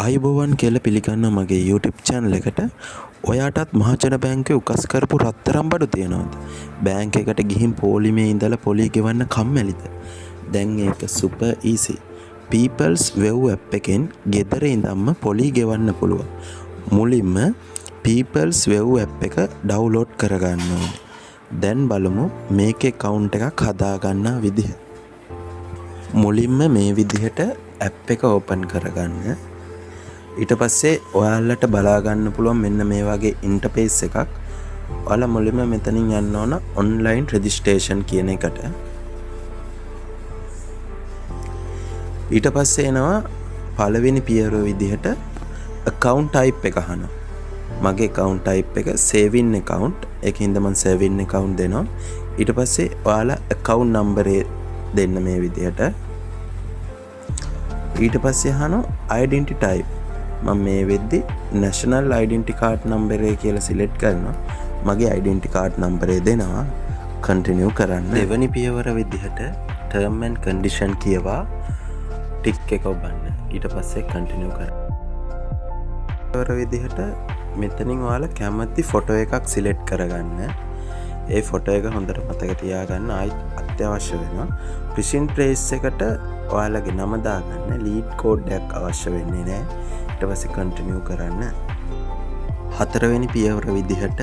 ආයුබෝවන් කියලා පිළිගන්නවා මගේ YouTube channel එකට. ඔයාටත් මහජන බැංකුවේ උකස් කරපු රත්තරන් බඩු තියනවද? බැංක් එකට ගිහින් පොලිමේ ඉඳලා පොලිය ගෙවන්න කම්මැලිද? දැන් ඒක super easy. People's web app එකෙන් ගෙදර ඉඳන්ම පොලිය ගෙවන්න පුළුවන්. මුලින්ම පීපල්ස් වෙව් ඇප් එක ඩවුන්ලෝඩ් කරගන්න ඕනේ. දැන් බලමු මේකේ ඇකවුන්ට් එකක් හදාගන්නා විදිහ. මුලින්ම මේ විදිහට ඇප් එක ඕපන් කරගන්න. ඊට පස්සේ ඔයාලට බලා ගන්න පුළුවන් මෙන්න මේ වගේ ඉන්ටර්ෆේස් එකක්. ඔයාලා මුලින්ම මෙතනින් යන්න ඕන ඔන්ලයින් රෙජිස්ට්‍රේෂන් කියන එකට. ඊට පස්සේ එනවා පළවෙනි පියවර විදිහට ඇකවුන්ට් ටයිප් එක අහනවා. මගේ ඇකවුන්ට් ටයිප් එක සේවින් ඇකවුන්ට්. ඒක හින්දා මං සේවින් ඇකවුන්ට් දෙනවා. ඊට පස්සේ ඔයාලා ඇකවුන්ට් නම්බරේ දෙන්න මේ විදිහට. ඊට පස්සේ අහනවා අයිඩෙන්ටි ටයිප්. මම මේ වෙද්දි නැෂනල් අයිඩෙන්ටි කාඩ් නම්බරේ කියලා සිලෙක්ට් කරනවා. මගේ අයිඩෙන්ටි කාඩ් නම්බරේ දෙනවා. කන්ටිනියු කරන්න. දෙවනි පියවර විදිහට ටර්ම් ඇන්ඩ් කන්ඩිෂන් කියවා ටික් එක ඔබන්න. ඊට පස්සේ කන්ටිනියු කරන්න. පියවර විදිහට මෙතනින් ඔයාලා කැමති ෆොටෝ එකක් සිලෙක්ට් කරගන්න. ඒ ෆොටෝ එක හොඳට මතක තියාගන්න, ආයිත් අත්‍යවශ්‍ය වෙනවා. ප්‍රිසින් ප්ලේස් එකට ඔයාලගේ නම දාගන්න. ලීඩ් කෝඩ් එකක් අවශ්‍ය වෙන්නේ නෑ. ඊට පස්සේ කන්ටිනියු කරන්න. හතරවෙනි පියවර විදිහට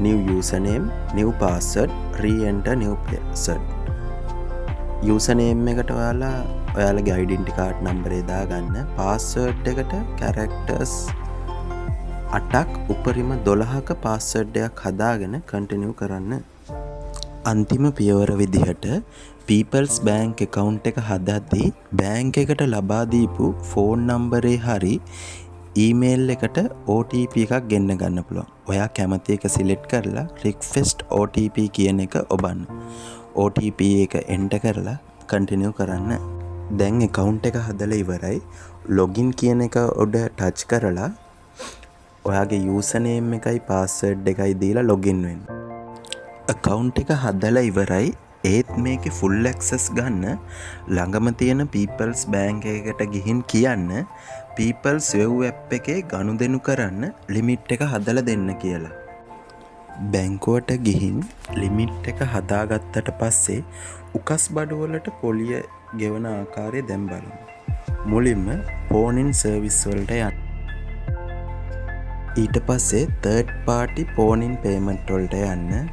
new username, new password, re-enter new password. Username එකට ඔයාලා ඔයාලගේ අයිඩෙන්ටි කාඩ් නම්බරේ දාගන්න. පාස්වර්ඩ් එකට කැරක්ටර්ස් 8ක් උපරිම 12ක පාස්වර්ඩ් එකක් හදාගෙන කන්ටිනියු කරන්න. අන්තිම පියවර විදිහට පීපල්ස් බෑන්ක් ඇකවුන්ට් එක හදද්දී බෑන්ක් එකට ලබා දීපු ෆෝන් නම්බරේ හරි ඊමේල් එකට OTP එකක් ගෙන්න ගන්න පුළුවන්. ඔයා කැමති එක සිලෙක්ට් කරලා රික්වෙස්ට් OTP කියන එක ඔබන්න. OTP එක එන්ටර් කරලා කන්ටිනියු කරන්න. දැන් ඇකවුන්ට් එක හදලා ඉවරයි. ලොගින් කියන එක උඩ ටච් කරලා ඔයාගේ යූසර්නේම් එකයි පාස්වර්ඩ් එකයි දීලා ලොගින් වෙන්න. ඇකවුන්ට් එක හදලා ඉවරයි. ඒත් මේකේ ෆුල් ඇක්සස් ගන්න ළඟම තියෙන පීපල්ස් බෑන්ක් එකකට ගිහින් කියන්න පීපල්ස් වෙව් ඇප් එකේ ගනුදෙනු කරන්න ලිමිට් එක හදලා දෙන්න කියලා. බැංකුවට ගිහින් ලිමිට් එක හදාගත්තට පස්සේ උකස් බඩු වලට පොලිය ගෙවන ආකාරය දැන් බලමු. මුලින්ම පෝනින් සර්විස් වලට යන්න. ඊට පස්සේ තර්ඩ් පාටි පෝනින් පේමන්ට් වලට යන්න.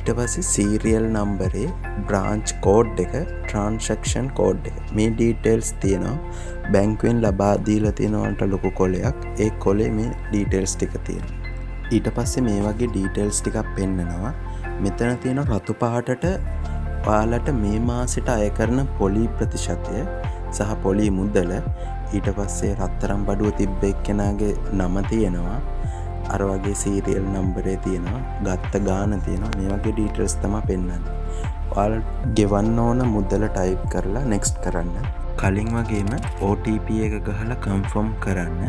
ඊට පස්සේ සීරියල් නම්බරේ, බ්‍රාන්ච් කෝඩ් එක, ට්‍රාන්සැක්ෂන් කෝඩ් එක, මේ ඩීටේල්ස් තියෙනවා. බැංකුවෙන් ලබා දීලා තියෙන ඔයාලට ලොකු කොලයක්. ඒ කොලේ මේ ඩීටේල්ස් ටික තියෙනවා. ඊට පස්සේ මේ වගේ ඩීටේල්ස් ටිකක් පෙන්නනවා. මෙතන තියෙන රතු පාටට ඔයාලට මේ මාසෙට අය කරන පොලි ප්‍රතිශතය සහ පොලි මුදල, ඊට පස්සේ රත්තරන් බඩුව තිබ්බ එක්කෙනාගේ නම තියෙනවා. අර වගේ සීරියල් නම්බරේ තියෙනවා, ගත්ත ගාන තියෙනවා. මේ වගේ ඩීටේල්ස් තමයි පෙන්නන්නේ. ඔයාලා ගෙවන්න ඕන මුදල ටයිප් කරලා නෙක්ස්ට් කරන්න. කලින් වගේම OTP එක ගහලා කන්ෆර්ම් කරන්න.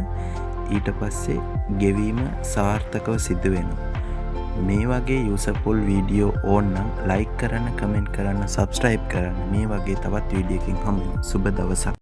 ඊට පස්සේ ගෙවීම සාර්ථකව සිදු වෙනවා. මේ වගේ යූස්ෆුල් වීඩියෝ ඕන නම් ලයික් කරන්න, කමෙන්ට් කරන්න, සබ්ස්ක්‍රයිබ් කරන්න. මේ වගේ තවත් වීඩියෝ එකකින් හමු වෙමු. සුබ දවසක්.